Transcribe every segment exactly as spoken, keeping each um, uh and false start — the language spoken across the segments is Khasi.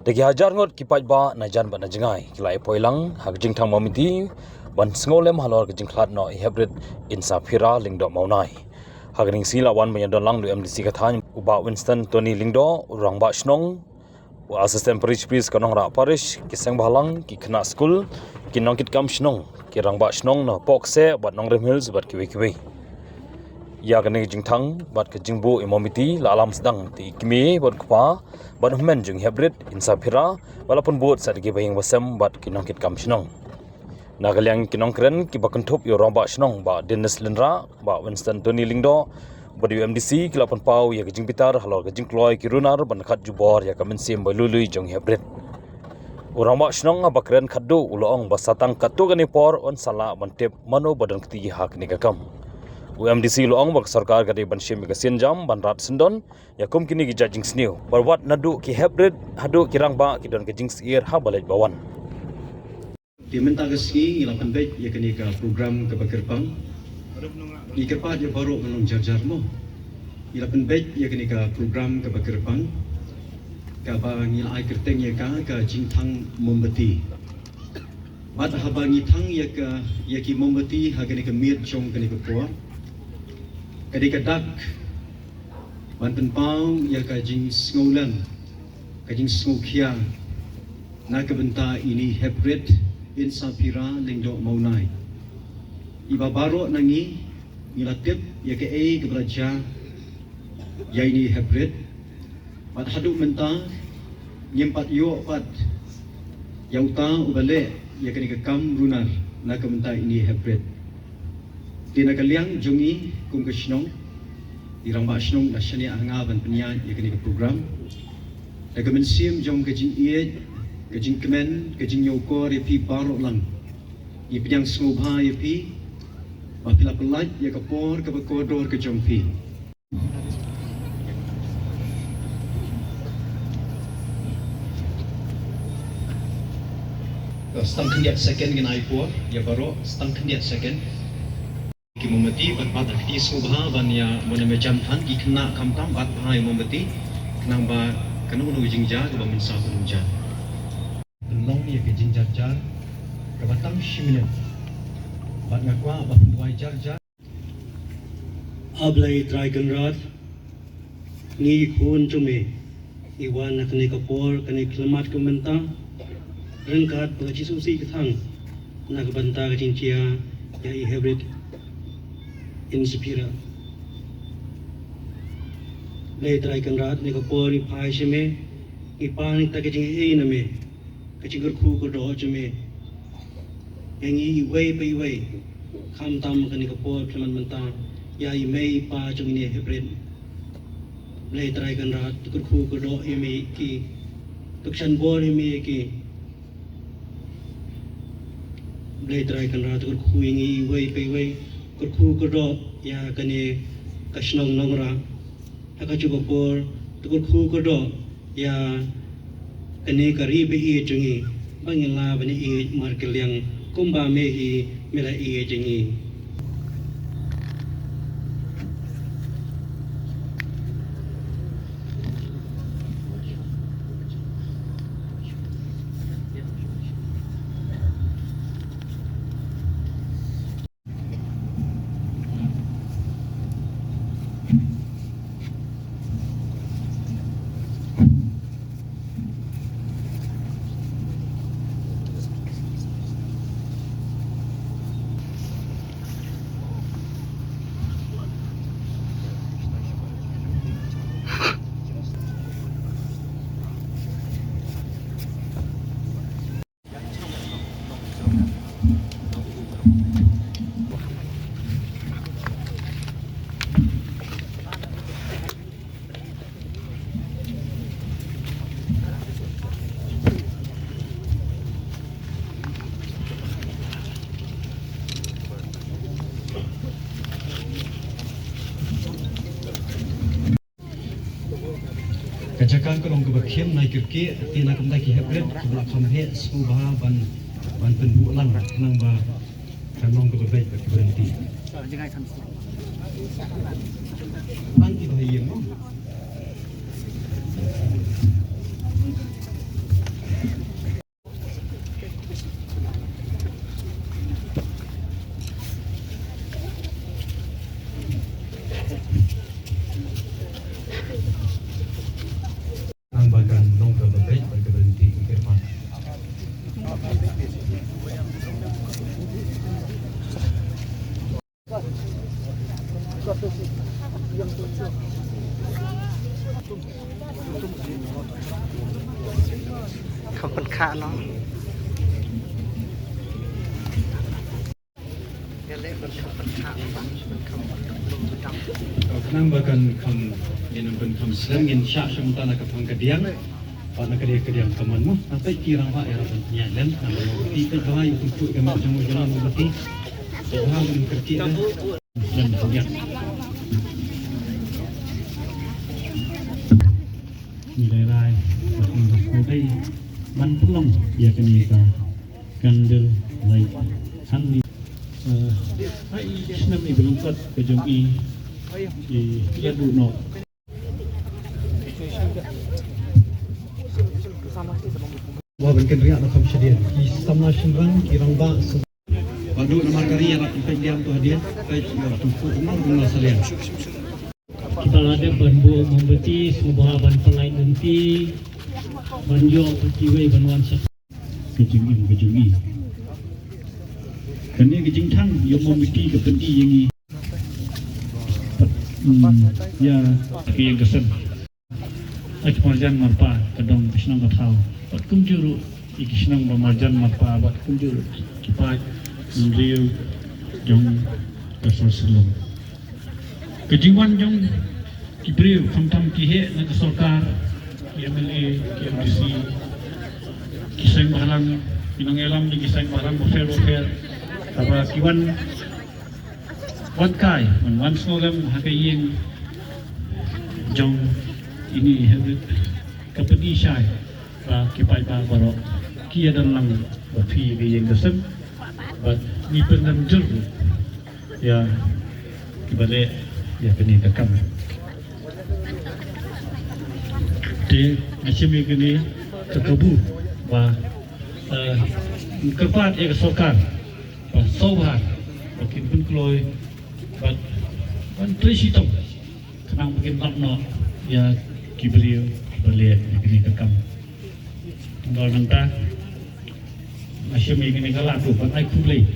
Da ki hajar ngut ki paidbah na jan bad na jngai ki la ïa poi lang ha ka jingthang mombati ban sngewlem halor ka jingkhlad noh i Heprit Insaphira Lyngdoh Mawnai. Ha kane ka sngi la wan ban ïadon lang da u M D C ka thaiñ u Bah Winston Tony Lyngdoh, u Rangbah Shnong, u Assistant Parish Priest ka Nongrah Parish, ki sengbhalang, ki khynnah skul, ki nongkitkam shnong, ki rangbah shnong na Pohkseh bad Nongrim Hills bad kiwei kiwei. Ïa kane ka jingthang bad ka jingbuh ïa i mombati la ïalam sdang da i kmie bad kpa bad hynmen jong i Heprit Insaphira, bad la pynbud sa da ki bahaïing bahasem bad ki nongkitkam shnong. Na ka liang ki nongkren kiba kynthup ïa u Rangbah Shnong Bah Dennis Lynrah, Bah Winston Tony Lyngdoh bad u M D C ki la pynpaw ïa ka jingbitar halor ka jingkloi ki runar ban kat jubor ïa ka mynsiem ba lui lui jong i Heprit. U Rangbah Shnong haba kren khadduh u la ong ba sa tang katto katne por un sa lah ban tip mano ba don kti ha kane ka kam. U M D C u la ong ba ka sorkar ka dei ban shim ïa ka sienjam ban rat syndon ïa kum kine ki jait jingsniew, bad wat naduh ki Heprit haduh ki rangbah ki don ka jingsheptieng haba leit ba wan. Te mynta ka sngi ngi la pynbeit ïa kane ka program kaba kyrpang. Ngi kyrpad ïa baroh ban long jar jar mo. Ngi la pynbeit ïa kane ka program kaba kyrpang, kaba ngi la ai kyrteng ïa ka, ka jingthang mombati. Bad haba ngi thang ïa ka, ïa ki mombati ha kane ka miet jong kane ka por, ka dei ka dak ban pynpaw ïa ka jingsngewlem, ka jingsngewkhia na ka bynta ine i Heprit Insaphira Lyngdoh Mawnai. Iba baroh na ngi ngi la tip ïa kaei kaba la jia ïa ine i Heprit. Bad haduh mynta ngim pat ïoh pat ïa uta uba leh ïa kane ka kam runar na ka bynta ine i Heprit. Te na ka liang jong ngi kum ka shnong, i Rangbah Shnong la shaniah ha nga ban pynïaid ïa kane ka program. Da ka mynsiem jong ka jingïeit, ka jingkmen, ka jingïakor ïa phi baroh lang, ngi pdiang sngewbha ïa phi ba phi la pyllait ïa ka por kaba kordor ka jong phi. Stang khyndiat second ngin ai por ïa baroh, stang khyndiat second. Ki mombati bad bat ha kti sngewbha ban ïa mon ïa me jam than ki khynnah khamtam bat bha ïa mombati khnang ba kano kano ka jingjia kaba mynsaw kan ym jia. Pynlong ïa ka jingjar jar kaba tang shi minit bad nga kwah ba pynduwai jar jar. A Blei Trai Kynrad, ngi ki khun jong me ngi wan ha kane ka por, kane ka khyllipmat ka mynta ryngkat bad ka jingsngewsih ka thang na ka bynta ka jingjia ïa i Heprit Insaphira. Blei Trai Kynrad, kane ka por ngi phai sha me, ngi pan kita ka jingaiei na me, ka jingkyrkhu kyrdoh jong me ïa ngi iwei pa iwei, khamtam kane ka por khyllipmat mynta ïa i mei i pa jong ine i Heprit. Blei Trai Kynrad, to kyrkhu kyrdoh ïa me ïa ki, to kyrshan bor ïa me ïa ki. Blei Trai Kynrad, to kyrkhu ïa ngi iwei pa iwei, kyrkhu kyrdoh ïa kane ka shnong Nongrah. Ha kajuh ka por to kyrkhu kyrdoh ïa kane ka ri ba ïeit jong ngi, ba ngin lah ban ïeit markylliang kumba me hi me la ïeit ïa ngi. Ka jaka ka long kaba khim, nai kyrkieh, te na ka bynta ki heprit kiba la kham heh, sngewbha ban, ban pynbuh lang khnang ba kan long kaba beit bad kaba ryntih. Tang kiba ha ïing mo. Pynkhah noh. Ïa leh pynkhah, pynkhah, pynkhah, pynkhah. Khnang ba kan kham, ngin ym pynkham slem, ngin shah sha mynta na ka phang ka diang. Bad na ka diang ka diang ka mon mo. Nang peit ki rangbah ïa ra ban pynïaid lem, nang ba ki peit ba ïa u kyntu ka met jong u jong u ba ki. Ba ha ban kyrkieh lem. Lem pynïaid. Ngi lai rai, ngi dei ban pynlong ïa kane ka candle light hangne. Eh, ai snem i ba lyngkot ka jong i, i ïa duh noh. Wa ban kynriah noh kham shadien. Ki samla shynrang, ki rangbah, Bad duh namar ka ri ïa rat peit diam tu hadien, peit ïa tu pu umno umno salian. Kita la dep ban buh mombati, sngewbha ban pynlait lynti, ban ïoh bad kiwei ban wan sha ka jingim ka jong i. Kane ka jingthang ïoh mombati ka pyni ïa ngi. Hmm, ïa ka ïing ka sem. Ïa ki marjan marpa ka dong ka shnong ka thaw. Bad kumjuh ruh ïa ki shnong ba marjan marpa bad kumjuh ruh ki paid bynriew jong ka sor Shillong. Ka jingwan jong ki briew khamtam ki heh na ka sorkar, ki M L A, ki M D C, ki seng bhalang, ki nongïalam jong ki seng bhalang bapher bapher. Kaba ki wan Wan kai, wan, wan sngewlem ha ka ïing jong ine i Hybrid ka pyni shai ba ki paidbah baroh ki ïa don lang bad phi ïa ka ïing ka sem bad ngi pyndem jur ïa kiba leh ïa kane ka kam. Te nga shim ïa kane ka kabu ba, eh, kyrpad ïa ka sorkar ba sngewbha ba kin pynkloi bad ban trei shitom khnang ba kin lap noh ïa ki briew kiba leh ïa kane ka kam. Nangta nga shem ïa kane ka lad ruh ban ai khublei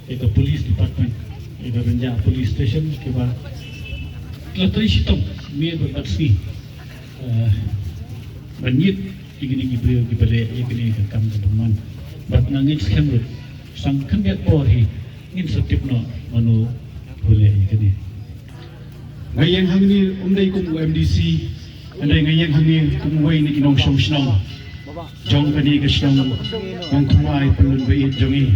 ïa ka police department, ïa ka Rynjah police station kiba la trei shitom miet bad bad sngi, eh, ban ngeit ïa kine ki briew kiba leh ïa kane ka kam kaba bymman. Bad nga ngeit skhem ruh sa khyndiat por hi ngin sa tip noh mano ba leh ïa kane. Nga ïeng hangne ym dei kum u M D C, hynrei nga ïeng hangne kum uwei na ki nongshong shnong jong kane ka shnong Nongthymmai Pyllun Baieit jong ngi.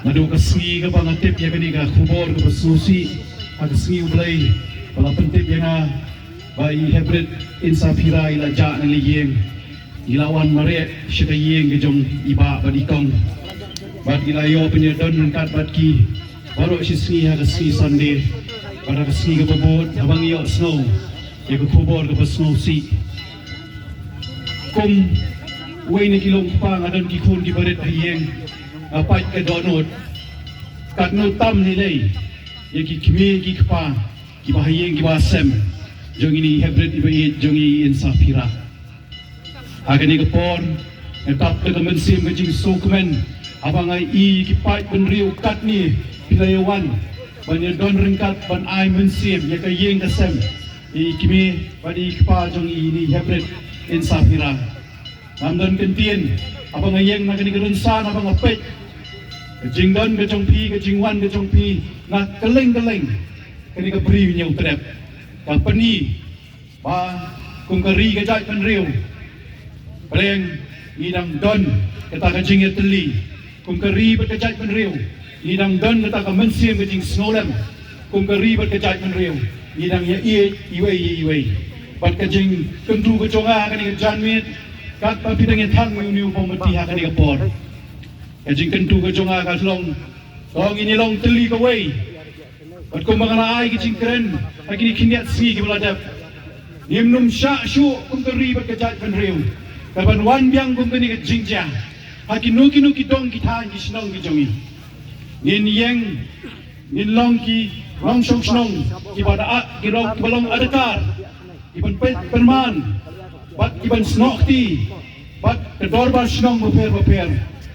Naduh ka sngi kaba nga tip ïa kane ka khubor kaba sngewsih, ha ka sngi U Blei ba la pyntip ïa nga ba i Hybrid Insaphira i la jah na la ïing. I la wan mareh sha ka ïing ka jong i bah bad i kong. Bad i la ïoh pynïadon ryngkat bad ki baroh shi sngi ha ka sngi Sunday. Bad ha ka sngi kaba bud haba ngi ïohsngew ïa ka khubor kaba sngewsih. Kum uwei na ki long kpa nga don ki khun kiba rit ha ïing, nga pait ka dohnud. Katno tam lei lei ïa ki kmie ki kpa kiba ha ïing kiba ha sem jong ine i Hybrid iba ïeit jong ngi i Insaphira. Ha kane ka por nga tap da ka mynsiem ka jingsngewkmen haba nga ïohi ki paid bynriew katne phi la ïa wan ban ïa don ryngkat ban ai mynsiem ïa ka ïing ka sem ïa i kmie bad ïa i kpa jong ine i Hybrid Insaphira. Ngam don kyntien haba nga ïeng na kane ka rynsan haba nga peit ka jingdon ka jong phi, ka jingwan ka jong phi na kylleng kylleng kane ka Bri Hynñiewtrep. Ka pyni ba kum ka ri ka jaitbynriew pyrshang ngi dang don kata ka jingïatylli. Kum ka ri bad ka jaitbynriew ngi dang don kata ka mynsiem ka jingsngewlem. Kum ka ri bad ka jaitbynriew ngi dang ïaieit iwei ïa iwei. Bad ka jingkyntu ka jong nga ha kane ka janmiet, katba phi dang ïa thang ïa une u mombati ha kane ka por, ka jingkyntu ka jong nga ka long, to ngin ïa long tylli kawei. Bad kumba nga la ai ka jingkren ha kine khyndiat sngi kiba la dep, ngim nym shah shuh kum ka ri bad ka jaitbynriew ka ban wan biang kum kane ka jingjia ha kino kino ki dong ki thaiñ ki shnong ki jong ngi. Ngin ïeng, ngin long ki nongshong shnong kiba da, ki long, kiba long adkar, kiban peit pynman bad kiban snoh kti bad ka dorbar shnong bapher bapher,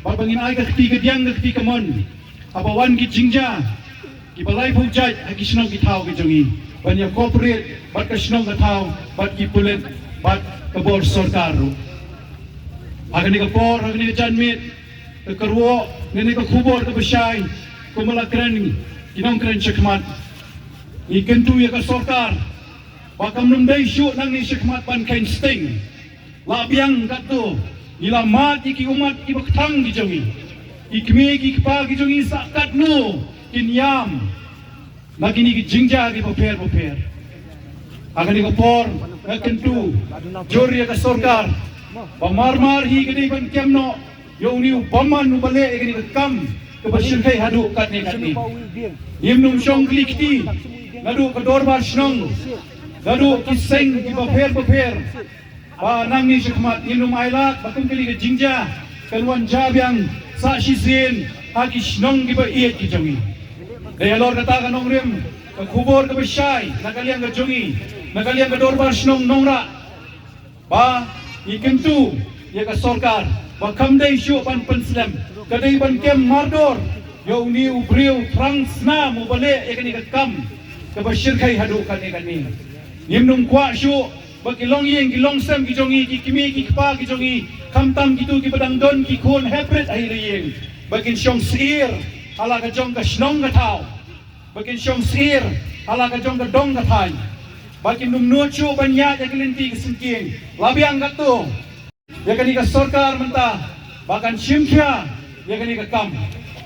bad ba ngin ai ka kti kadiang ka kti kamon. Haba wan ki jingjia kiba laiphew jait ha ki shnong ki thaw ki jong ngi, ban ïa cooperate bad ka shnong ka thaw bad ki pulit bad ka bor sorkar ruh. Ha kane ka por, ha kane ka janmiet, ka kyrwoh, kane ka khubor kaba shai, kumba la kren ki nongkren shakhmat. Ngi kyntu ïa ka sorkar ba kam nym dei shuh nangne shakhmat ban kheiñ sting. La biang katto, ngi la mad ïa ki ummat kiba kthang ki jong ngi. Ki kmie ki kpa ki jong ngi sa katno kin ïam na kine ki jingjia kiba pher bapher. Ha kane ka por nga kyntu jur ïa ka sorkar ba mar mar hi ka dei ban kem noh ïa une u bymman uba leh ïa kane ka kam kaba shyrkhei haduh katne katne. Ngim nym shong kli kti naduh ka dorbar shnong, naduh ki seng kiba pher bapher. Ba nangne shakhmat ngin ym ailad ba kum kane ka jingjia kan wan jia biang sa shisien ha ki shnong kiba ïeit ki jong ngi. Dei halor kata ka nongrim, ka khubor kaba shai na ka liang ka jong ngi, na ka liang ka dorbar shnong Nongrah, ba ngi kyntu ïa ka sorkar ba kam dei shuh ban pynslem, ka dei ban kem mardor ïa une u briew thrang snam uba leh ïa kane ka kam kaba shyrkhei haduh katne katne. Ngim nym kwah shuh ba ki longïing ki longsem ki jong ngi, ki kmie ki kpa ki jong ngi, khamtam kito kiba dang don ki khun hybrid ha ïing, ba kin shong syier ha la ka jong ka shnong ka thaw, ba kin shong syier ha la ka jong ka dong ka thaiñ, ba kin nym nud shuh ban ïaid ïa ki lynti ki syngkien. La biang katto, ïa kane ka sorkar mynta ba kan shim khia ïa kane ka kam.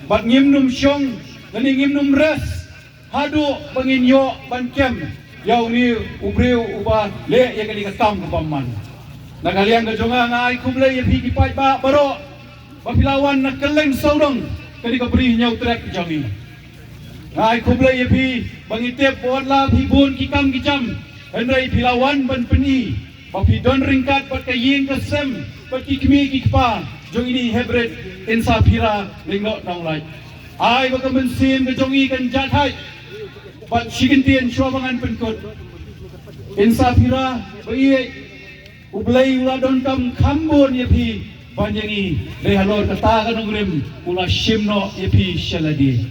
Bad ngim nym shong, lane ngim nym rest haduh ba ngin ïoh ban kem ïa une u briew uba leh ïa kane ka kam kaba bymman. Na ka liang ka jong nga, nga ai khublei ïa phi ki paidbah baroh ba phi la wan na kylleng sawdong kane ka Bri Hynñiewtrep ka jong ngi. Nga ai khublei ïa phi ba ngi tip ba wat la phi bun ki kam ki jam, hynrei phi la wan ban pyni ba phi don ryngkat bad ka ïing ka sem bad ki kmie ki kpa jong ine i hybrid Insaphira Lyngdoh Nonglait. Ai ba ka mynsiem ka jong ngi kan jahthait bad shi kyntien shuwa ba ngan pynkut. Insaphira ba ïeit, U Blei u la donkam kham bun ïa phi ban ïa ngi, dei halor kata ka nongrim u la shim noh ïa phi sha lade.